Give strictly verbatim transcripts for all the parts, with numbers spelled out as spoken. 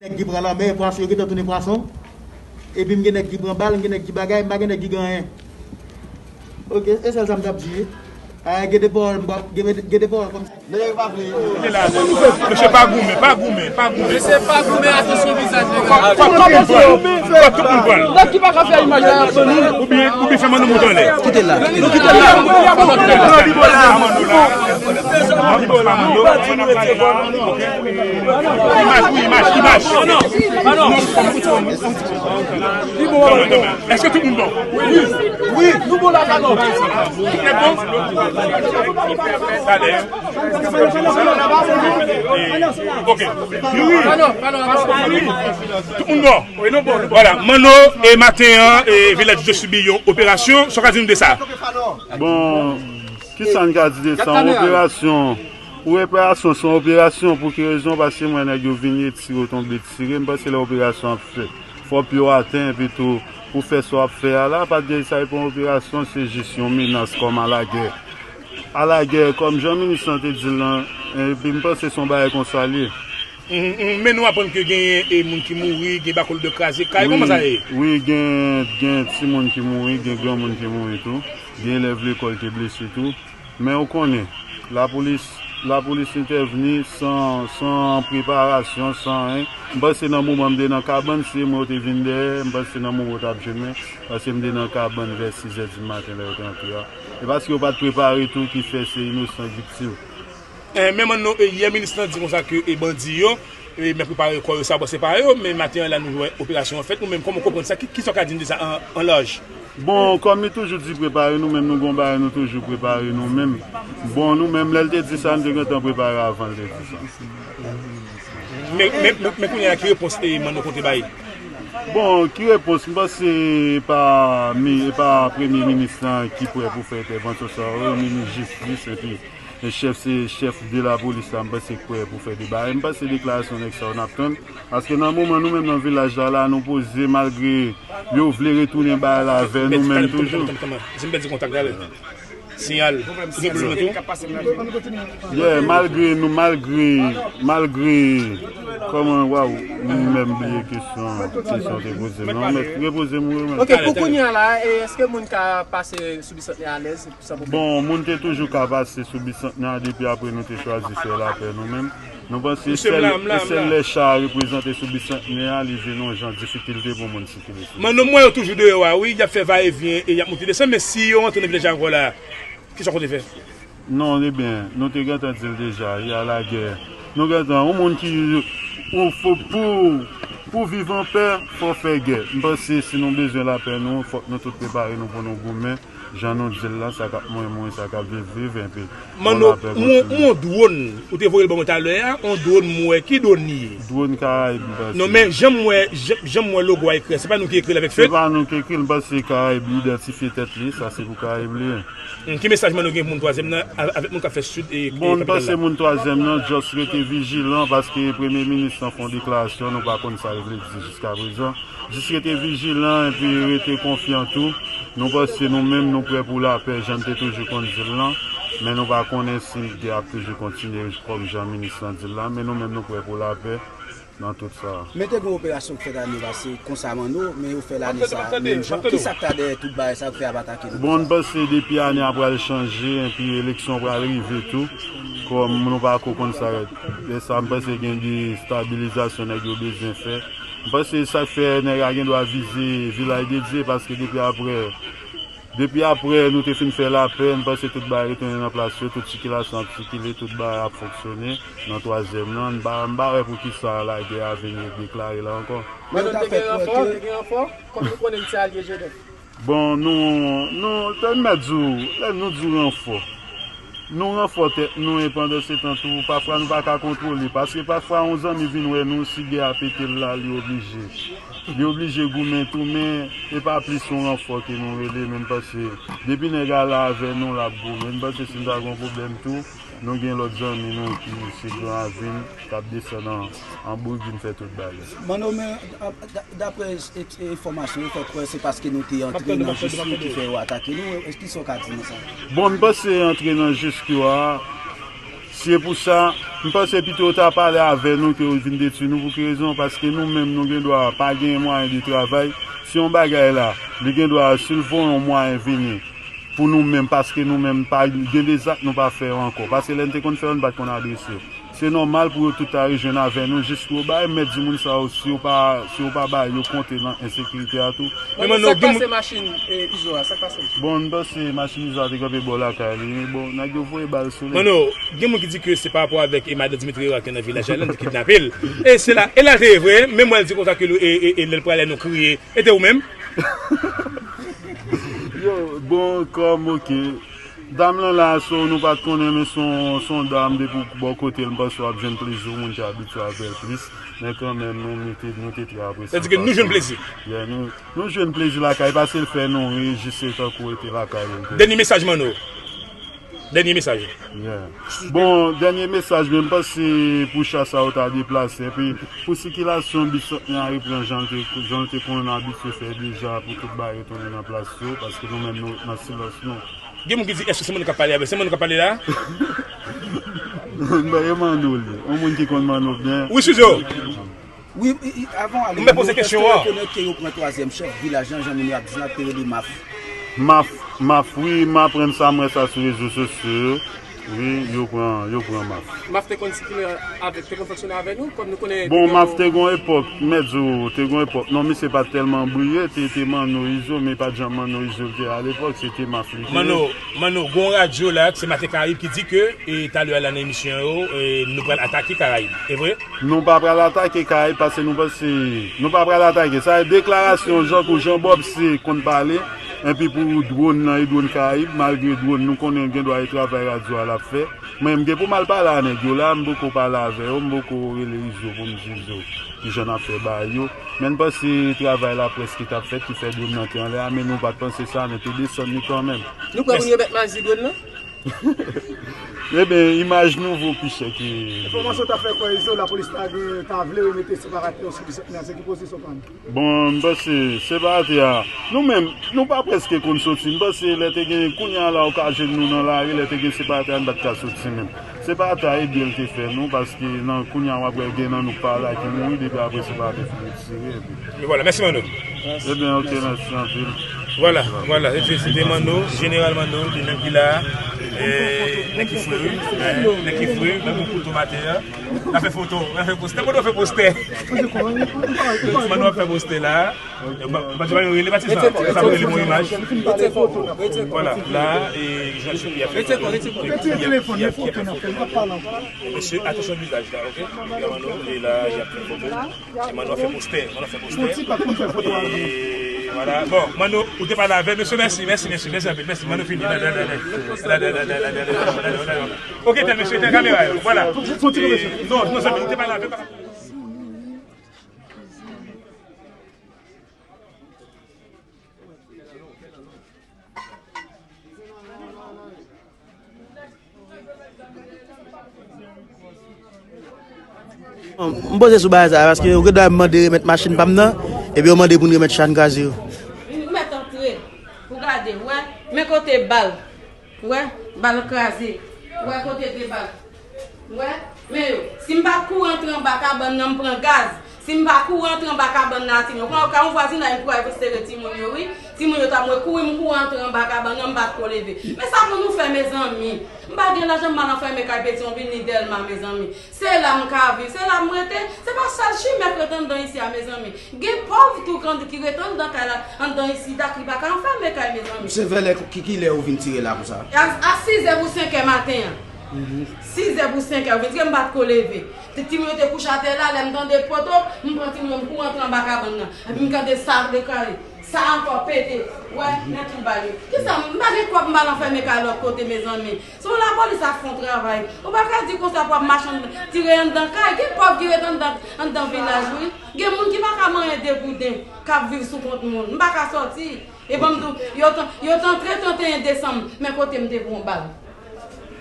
Nèg ki pran lanmè, pwason, yo gentan tounen pwason. Epi m gen nèg ki pran bal, m gen nèg ki bagay, m pa gen nèg ki gen anyen. Ok, e sèl sa m t ap di wi. A, gen de pawòl m p ap, gen, gen de pawòl kòm. Nèg pa vle. Mesye pa goumen, pa goumen, pa goumen. Mesye pa goumen, atansyon vizaj nèg la. Fò, fò tout moun pran l. Fò tout moun pran l. Nèg ki pa ka fè imaj la, y ap soni. Oubyen, oubyen fè Manno monte anlè. Kite l la. Nou kite l la. Imaj, wi, imaj, imaj. Èske tout moun bon? Wi. Wi, nou bon la, Manno. Tout nèt bon? Talè. Ok. Tout moun bon? Vwala, Manno, e maten an, e Vilaj Djo sibi yon operasyon. Sa w ka di nou de sa? Bon, kisa n ka di de sa? Yon operasyon. Yon operasyon, se yon operasyon. Pou ki rezon? Paske m wè nèg yo vin retire, yo tonbe tire. M panse lè operasyon ap fèt, fò pye w atè, epi tou, pou fè sa w ap fè a la, pa t gen sa, e pa yon operasyon, se jis yon menas kòm alagè. Alagè, kòm jan minis lan te di l lan, epi m panse se yon bagay konsa l ye. Mhm, mhm. Men nou aprann ke genyen, e, moun ki mouri, gen bakòl de kraze kay, kòman sa ye? Wi, gen, gen timoun ki mouri, gen granmoun ki mouri tou, gen elèv lekòl ki blese tou. Men ou konnen, lapolis, lapolis entèvni san, san preparasyon, san anyen. M panse nan moman m te nan kabann, se mwen yo te vin dèyè, m panse nan moman yo t ap jwenn mwen, paske m te nan kabann vè sizè di maten lè yo te antre a. E paske yo pa t prepare tou ki fè se inosan k viktim. Eh, men Manno, e, yè minis lan di konsa ke, e, bandi yo, e, men prepare kò yo, sa bon, se pa yo, men maten an la nou wè operasyon an fèt, nou menm kòman w konprann sa, ki, kisa w ka di n de sa an, an laj? Bon, kòm li toujou di prepare nou menm, nou gon bagay nou toujou prepare nou menm. Bon, nou menm, lè l te di sa, n te gentan prepare avan l te di sa. Men, men, men, men kounye a, ki repons, e, Manno konte bay? Bon, ki repons? M panse e pa mi, e pa premye minis lan ki prè pou fè entèvansyon sa yo, minis jistis, epi e chèf, se chèf de lapolis la, m panse k prè pou fè de bagay. M panse deklarasyon nèg sa yo n ap tann. Paske nan moman nou menm nan vilaj la, la nou poze, malgre yo vle retounen bagay la vè nou menm toujou. Mèt, talè, tann, tann, tann, tann. Si m pèdi kontak la, siyal. Ou gen pwoblèm tou? Yeah, malgre nou, malgre, malgre, kòman, waw, m menm bliye kesyon, kesyon te poze m nan. Mèt, repoze m, wi, mèt. Ok, pou kounye a la, e èske moun ka pase sou Bisantnè alèz? Bon, moun te toujou ka pase sou Bisantnè a depi apre nou te chwazi fè lapè nou menm. Nou panse sèl, sèl lè cha a reprezante sou Bisantnè a, li vin yon jan difikilte pou moun sikile sou Bisantnè. Manno, m wè yo toujou deyò a, wi, y ap fè vayevyen e y ap monte desann, men si yo rantre nan vilaj la ankò la, kisa w konte fè? Non, ebyen, nou te gentan di l deja, y a la guerre. Nou gentan, yon moun ki, pou, pou, pou viv an pè, fò fè gè. M panse si nou bezwen lapè nou, fòk nou tout prepare nou pou nou goumen. Jan nou di l la, sa k ap mouri mouri, sa k ap viv viv, epi Manno, yon dwòn, ou te voye l ban mwen talè a, yon dwòn m wè, ki dwòn li ye? Dwòn Karayib, m panse. Non, men jan m wè, jan, jan m wè logo a ekri a, se pa nou ki ekri l avèk fed? Se pa nou ki ekri l, m panse Karayib idantifye tèt li, sa se pou Karayib li ye. Hmm, ki mesaj Manno gen pou moun twazyèm nan, a-, avèk moun k ap fè sid e, e kapital la? Bon, m panse moun twazyèm nan, just rete vijilan, paske premye minis lan fè yon deklarasyon, nou pa konn sa l vle di jiskaprezan. Jis rete vijilan epi rete konfyan tou. Nou panse nou menm nou prè pou lapè, jan n te toujou konn di l lan. Men nou pa konnen si gè ap toujou kontinye kòm jan minis lan di l la. Men nou menm nou prè pou lapè nan tout sa. Men te gen yon operasyon k fèt ane pase konsa Manno, men yo fè l ane sa a menm jan. Kisa k ta dèyè tout bagay sa yo k fè y ap atake nou konsa? Bon, n panse depi ane a pral chanje, epi eleksyon pral rive tou. Kòm nou pa ko konn sa, lè sa a m panse gen destabilizasyon nèg yo bezwen fè. M panse sa k fè nèg la gen dwa vize Vilaj de Dye, paske depi aprè, depi aprè nou te fin fè lapè, m panse tout bagay retounen nan plas yo, tout sikilasyon ap sikile, tout bagay ap fonksyone nan twazyèm nan. M pa, m pa wè poukisa lagè a vin deklare la ankò. Men nou te gen ranfò, te gen ranfò, kòm nou konnen se alye Jewòf. Bon, nou, nou, te m mèt di w, lè nou di w ranfò, nou ranfò tèt nou, e pandan se tan tou, pafwa nou pa ka kontwole, paske pafwa yon zanmi vin wè nou, si gè a pete l la, li oblije. Li oblije goumen tou, men e pa plis yon ranfò ke nou rele, men m panse, depi nèg la la avè nou, l ap goumen. M panse si n ta gen yon pwoblèm tou, nou gen lòt zanmi nou ki se Gran Ravin, k ap desann an, an Boug vin fè tout bagay. Manno, men, a, da-, daprè e, e, enfòmasyon, yo fè kwè se paske nou te antre nan jis li ki fè yo atake nou. Èske sa w ka di nou sa? Bon, m panse antre nan jis yo a, se pou sa, M panse pito yo ta pale avè nou ke yo vin detwi nou. Pou ki rezon? Paske nou menm nou gen dwa pa gen mwayen de travay. Si yon bagay la, li gen dwa, si l voye yon mwayen vini pou nou menm, paske nou menm pa gen de zak nou pa fè yo ankò. Paske lè n te konn fè yo, n pa t konn adrese yo. Se nòmal pou yo tout ta rejwenn avè nou jis pou yo bay mèt di moun sa yo, si yo pa, si yo pa bay yo konte nan ensekirite a tou. Men Manno, sa k pase machin, eh, Izo a, sa k pase? Bon, m panse machin Izo a te kanpe bò lakay li. Bon, nèg yo voye bal sou li. Manno, gen moun ki di ke se pa rapò avèk, eh, madan Dimitri Rivard ki nan vilaj la, li te kidnape l. E se la, e la te ye vre, menm mwen di konsa ke, e, e, e lè l prale nou kriye, e te ou menm? Yo, bon, kòm, oke. Dam lan la, so, nou pa t konnen, men se yon, se yon dam depi w bò kote l, m panse w ap jwenn plezi, yon moun ki abitye avè l plis. Men kanmenm, nou, nou te, nou te trè apresye. Sa di ke nou jwenn plezi. Yeah, nou, nou jwenn plezi lakay, paske l fè nou ri, jis se tankou rete lakay li. Dènye mesaj, Manno. Dènye mesaj. Yeah. Bon, dènye mesaj, men m panse pou chas sa yo ta deplase. Epi, pou sikilasyon bis sot la reprann jan l te, jan l te konn abitye fè deja, pou tout bagay retounen nan plas yo, paske nou menm, nou, nan silans nou. Gen moun ki di, èske se Manno k ap pale a? Se Manno k ap pale la? Mwen, e Manno li. Yon moun ki konn Manno byen. Wi, Sizo. Wi, i, i, avan ale, mwen poze kesyon an. Èske w rekonèt ke yo pran twazyèm chèf vilaj lan, jan moun yo ap di l, te rele Maf? Maf, Maf, wi, m aprann sa, m wè sa sou rezo sosyo yo. Wi, yo pran, yo pran Maf. Maf te konn sikile avèk, te konn fonksyone avè nou, kòm nou konnen. Bon, Maf te gon epòk, mèt di w, te gon epòk. Non, misye pa t tèlman briye, te, te Manno Izo, men pa t janm Manno Izo l te ye alepòk, se te Maf li te ye. Manno, Manno, gon radyo la, se Maten Karayib ki di ke, e, talè a la nan emisyon yo, e, nou pral atake Karayib. E vre? Nou pa pral atake Karayib paske nou panse, nou pa pral atake. Sa e deklarasyon Jean, kou Jean Bob se konn pale, enpi pou dwòn nan, e dwòn Karayib, malgre dwòn nou konnen gen dwa e travay radyo a l ap fè. Mwen, m gen pou m al pale a nèg yo la, m poko pale avè yo, m poko rele Izo pou m di Izo kijan n ap fè bagay yo. Men n panse travay la prèske t ap fèt, ki fè dwòn nan te anlè a, men nou pa t panse sa, men te desann li kanmenm. Nou kwè moun yo mèt mazi dwòn nan? Ebyen, imaj nou vo pi chè ke. Enfòmasyon ta fè kwè Izo, lapolis ta gen, ta vle remete separatè yo sou disèt me a, se ki pozisyon pa nou? Bon, m panse separatè a, nou menm, nou pa prèske konn soti. M panse lè te gen, kounye a la, ou ka jwenn nou nan lari, lè te gen separatè a, n pa t ka soti menm. Separatè a, ede l te fè nou, paske nan kounye a, w ap wè gen nan nou k pa la ki mouri, depi apre separatè fin retire, epi Men vwala, mèsi Manno. Ebyen, oke, mèsi anpil. Vwala, vwala, se te, se te Manno, Jeneral Manno, li menm ki la, e, nèg ki fre, wi, e, nèg ki fre, menm yon kouto maten an. N a fè foto, n a fè postè, Manno fè postè. Manno ap fè postè la. Batizan yo rele, batizan, sa rele bon imaj. Vwala, la, e, Jean Chouki a fè. Retire telefòn, men foto n ap fè, n ap pale ankò. Mesye, atansyon vizaj la, oke? Manno, e la, y ap fè foto. Manno fè postè, Manno fè postè. Bon, ti pa konn fè foto a, non. E, vwala. Bon, Manno, ou te pale avè mesye, mèsi, mèsi, mèsi, mèsi anpil, mèsi, Manno fini. La, la, la. Ok, tèl mesye, tèl kamera yo, vwala. Fon ti mesye. Non, non, zanmi, ou te pale avè. M poze sou bagay sa, paske yo gen dwa mande remèt machin pa m nan, epi yo mande pou n remèt chan kraze yo. Ou mèt antre pou gade, w wè, men kote bal. W wè, bal kraze. W wè kote de bal. W wè, men yo, si m pa t kouri antre anba kabann nan, m pran gaz. Si m pa kouri antre anba kabann nan, timoun yo, pran ka yon vwazinay, m kouri al sere timoun yo, wi. Timoun yo t ap mwen kouri, m kouri antre anba kabann nan, m pa t ko leve. Men sa pou nou fè, mezanmi. M pa gen lajan, m al anfème kay Petyonvil ni Dèlma, mezanmi. Se la m ka viv, se la m rete. Se pa sèl chimè k rete anndan isi a, mezanmi. Gen pòv tou ki, ki rete anndan kay la, anndan isi, dak li pa ka anfème kay, mezanmi. Se vè lè ki, ki lè ou vin tire la konsa? A, a sizè pou senkè maten an. Sizè pou senkè, ou vin tire, m pa t ko leve. Ti, timoun yo te kouche atè la, lè m tande poto, m pran timoun yo, m kouri antre anba kabann nan. Epi m tande sa deklare. Sa ankò pete. W wè, nan tou bal yo. Kisa, m pa gen kòb, m pa al anfème kay lòt kote, mezanmi. Se pou lapolis ap fè yon travay. Ou pa ka di konsa pou ap mache ann-, tire anndan kay. Gen pòv ki ret anndan, anndan vilaj, wi. Gen moun ki pa ka manyen de gouden, k ap viv sou kont moun. M pa ka sòti. E ban m di w, yo t, yo t antre tranteyen desanm, men kote m te pran bal.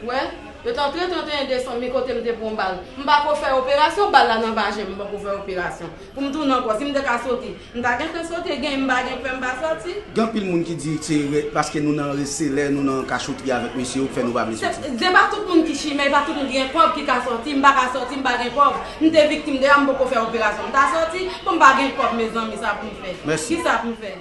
W wè? Yo t antre trannteyen desanm, men kote m te pran bal. M pa ko fè operasyon, bal la nan vajen m, m pa ko fè operasyon. Pou m tounen ankò, si m te ka soti, m ta gentan soti, gen m pa gen fè m pa soti. Gen anpil moun ki di se rè-, paske nou nan reselè, nou nan kachotri avèk mesye yo, k fè nou pa vle soti. Se pa tout moun ki chimè, e pa tout moun ki gen kòb ki ka soti, m pa ka soti, m pa gen kòb. M te viktim deja, m poko fè operasyon. M ta soti, bon, m pa gen kòb, mezanmi, sa pou m fè. Mèsi. Kisa pou m fè?